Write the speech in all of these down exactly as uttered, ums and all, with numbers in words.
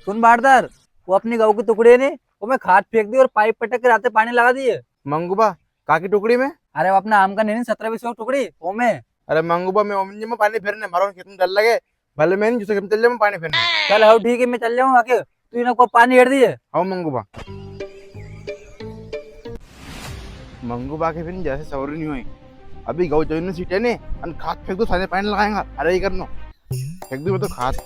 सुन बारदार, वो अपनी गऊ की टुकड़ी है नी, वो में खाद फेंक दी और पाइप पटक के राते पानी लगा दिए। मंगूबा, काकी टुकड़ी में? अरे वो अपना आम का नी, सत्रह बीस टुकड़ी, वो में। अरे मंगूबा, मैं ओमन जी में पानी फेरने, मारो खेत में डर लगे, भले मैं नी, जिसे खेत में चल जाऊँ पानी फेरने। चल, हाँ ठीक है, मैं चल जाऊँ आके, तू इन्हें को पानी हेर दिए। हाँ मंगूबा। मंगूबा के फिर जैसे सवर नी हुई, अभी गऊ चोरी ने सीटे ने, अन खाद फेंक दो, सारे पानी लगाएंगा। अरे ये करनो, फेंक दो मैं तो खाद।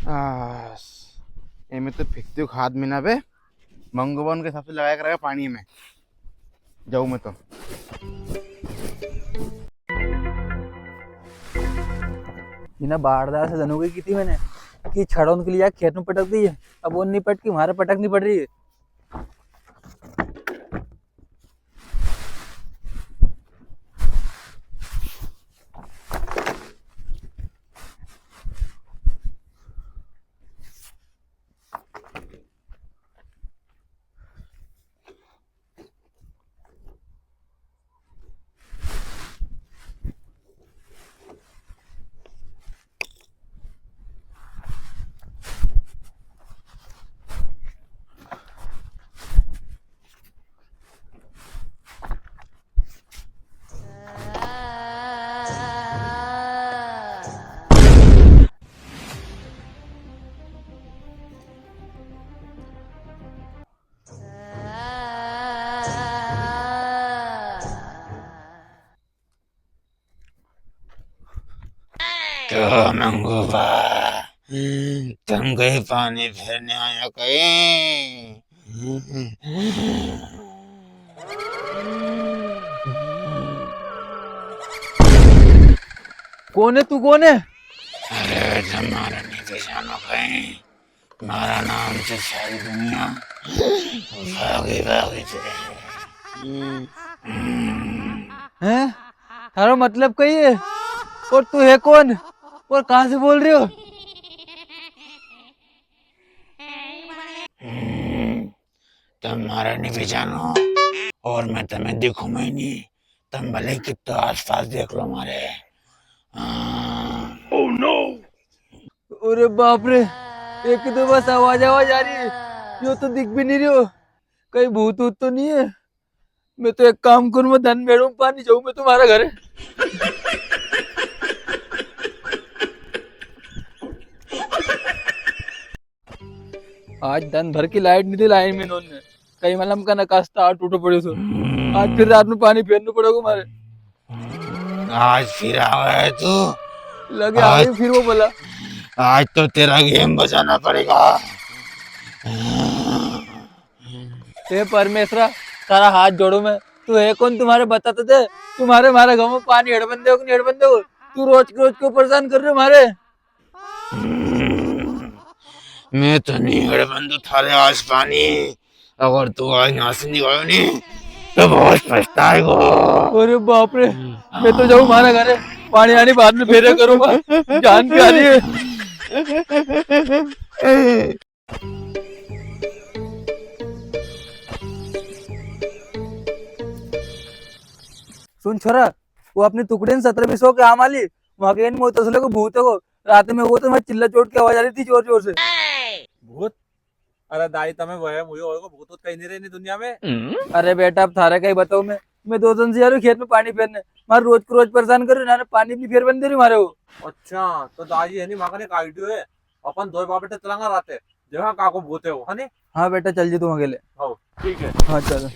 आ, एमे तो फेंक दियो खाद मीना पे, मंगूबा उनके हिसाब से लगाया करेगा पानी में। जाऊँ मैं तो। इन्हें बारदार से जनोगी की थी मैंने कि छड़ों के लिए खेत में पटक दी है, अब वो नी पटकी, मारे पटकनी पड़ री है। तो मंगूबा, तुम कई पानी फेरने आया कई? कौन है तू, कौन है? अरे, तुम्हारा नहीं पहचानो कई? मारा नाम से सारी दुनिया भागी भागी चले। हैं? थारो मतलब कई है? और तू है कौन? और कहाँ से बोल रहे हो? तम मारे नी पहचानो और मैं तमे दिखूं ही नी। तम भले कितो आसपास देख लो मारे। हाँ। अरे बाप रे, एक तो बस आवाज, आवाज आ री है, यो तो दिख भी नी रियो। कई भूत वूत तो नी है? मैं तो एक काम करूं, मैं दन भेड़ूं पानी जाऊं मैं तुम्हारा घर। आज दन भर की लाइट नी थी, लाइन में इन्होंने कई मालूम का नकाश तार टूटो पड़ो सो। आज फिर रात में पानी फेरनो पड़ेगो मारे। आज फिर आवे है तू। लगे आज आवे फिर वो बोला। आज तो तेरा गेम बजाना पड़ेगा। हे परमेश्वरा, थारा हाथ जोड़ूं मैं, तू है कौन तुम्हारे बता तो दे, तुम्हारे मारे गांव में पानी हेड़बंदे हो कि नी हेड़बंदे हो, तू रोज के रोज क्यों परेशान कर रियो मारे? मैं तो नी हेड़बंदू थारे आज पानी, अगर तू आज यहाँ से निकलो नी, तो बहुत पछताएगो। अरे बाप रे, मैं तो जाऊँ मारा घरे, पानी आनी बाद में फेरे करूँगा, जान प्यारी है। सुन छोरा, वो अपनी टुकड़ी ने सत्रह बीस के आम आली, वहाँ के इन मोतसले को भूत है को, रात में वो तो मैं चिल्ला चोट की आवाज आ री थी जोर जोर से। भूत? अरे दाई, तमे वहम हुयो होगो, भूत तो कई नी रे नी दुनिया में। अरे बेटा, अब थारे कई बताऊं मैं, मैं दो दिन से जा रहा हूँ खेत में पानी फेरने, मारे रोज को रोज परेशान कर रही, ना पानी भी फेर बन दे रही मारे वो। अच्छा, तो दाजी है नी, मारे एक आइडियो है, अपन दो बाप बेटे चलांगा राते, देखा काको भूत है वो, है नी? हाँ बेटा, चल जी तू अकेले। हाँ, ठीक है। हाँ, चल।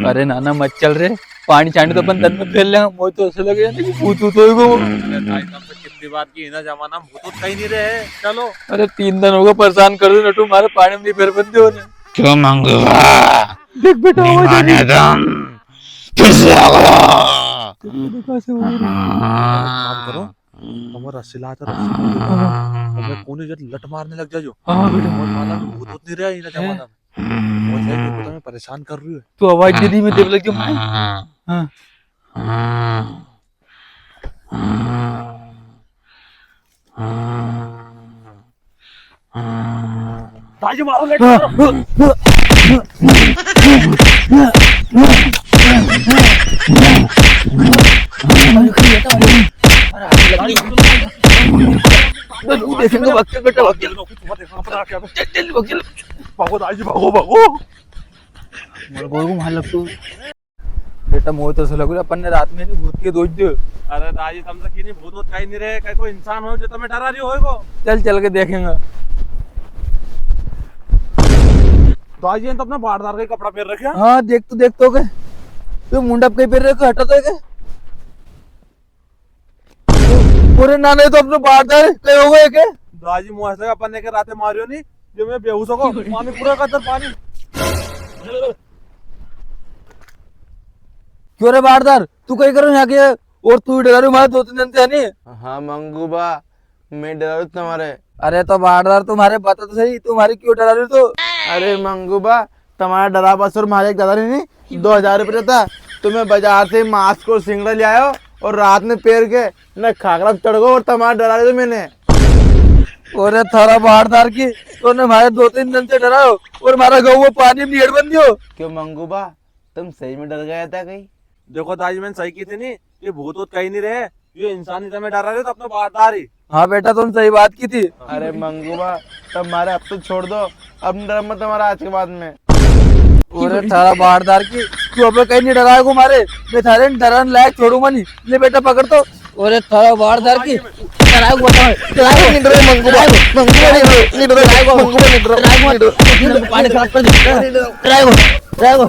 अरे नाना, मत चल रे, पानी चांडी तो अपन दन में फेर लेंगा। मोए तो ऐसे लगे यार कि भूत भूत होएगा वो। अरे भाई, तुमसे कितनी बार की, इना जमाना में भूत वूत कहीं नहीं रहे। चलो। अरे तीन दिन होगा परेशान कर दो नटू, मारे पानी में नहीं फेर बन दो ने। क्यों मंगूबा? देख बेटा, आवाज आ रही है। तुम फिर से आ गया। देख बेटा, कैसे हो रही है। काम करो, तुम रस्सी लाते, रस्सी। हाँ। मैं कोने जट लट मारने लग जाजो। हाँ बेटा। मोए मालूम भूत वूत नहीं रहे इना जमाना में। वो है जो तुम्हें परेशान कर रही है। तू आवाज दे दी, मैं देव लग जाऊं। हाँ। दाजी मारो, लेट मारो। तू देखेंगे, भाग चल बेटा, भाग चल। चल, चल, भाग चल। भागो दाजी, भागो, भागो। मर गयो को मालक तू। बेटा, मोए तो ऐसा लग रहा, अपन ने रात में नी भूत के दोज दियो। अरे दाजी, तुमसे की नी, भूत वूत कहीं नहीं रहे, कहीं कोई इंसान हो जो तुम्हें डरा रही होएगो। चल, चल के देखेंगे। दाजी, ये तो अपना बारदार का ही कपड़ा पहन रखे है। हाँ, देख तो, देख तो के। तू मुंडा पे कहीं पहन रखे, हटा तो के। अरे ना, नहीं तो अपने बारदार कहीं हो गए के? दाजी, मोए ऐसा अपन ने के राते मारियो नी, जो मैं बेहोश होगो, पानी पूरा का अंदर पानी। क्यों रे बारदार, तू कहीं करो यहाँ के? और तू ही डरा रही मारे दो तीन दिन से, है नी? हाँ मंगूबा, मैं डरा रही तुम्हारे। अरे तो बारदार, तुम्हारे बता तो सही, तुम्हारे क्यों डरा रही तू? अरे मंगूबा, तुम्हारा डरावा ससुर मारे एक दादा ने नी दो हजार रुपये देता, तो मैं बाजार से मास्क और सिंगड़ा ले आयो और रात में पेर के ना खाकरा पे चढ़ गो और तुम्हारा डरा दियो मैंने। अरे थारा बारदार की, तूने मारे दो तीन दिन से डरायो और मारा गऊ वो पानी में हेड़ बन दियो। क्यों मंगूबा, तुम सही में डर गया था कहीं? देखो दाजी, मैंने सही की थी नी, ये भूत वूत कहीं नहीं रहे, ये इंसान ही तुम्हें डरा रहे तो अपना बारदार ही। हाँ बेटा, तुम सही बात की थी। अरे मंगूबा, तब मारे अब तो छोड़ दो, अब नहीं डरूंगा तुम्हारा आज के बाद में। अरे थारा बारदार की, तू अबे कहीं नहीं डराएगो मारे, मैं थारे डरन लायक छोड़ूंगा नहीं। ले बेटा पकड़ तो। अरे थारा बारदार की, डराएगो बता, डराएगो नहीं डरो मंगूबा, मंगूबा नहीं डरो, नहीं डरो, मंगूबा नहीं डरो, डराएगो, नहीं डरो। पानी खराब कर दे, डराएगो, डराएगो।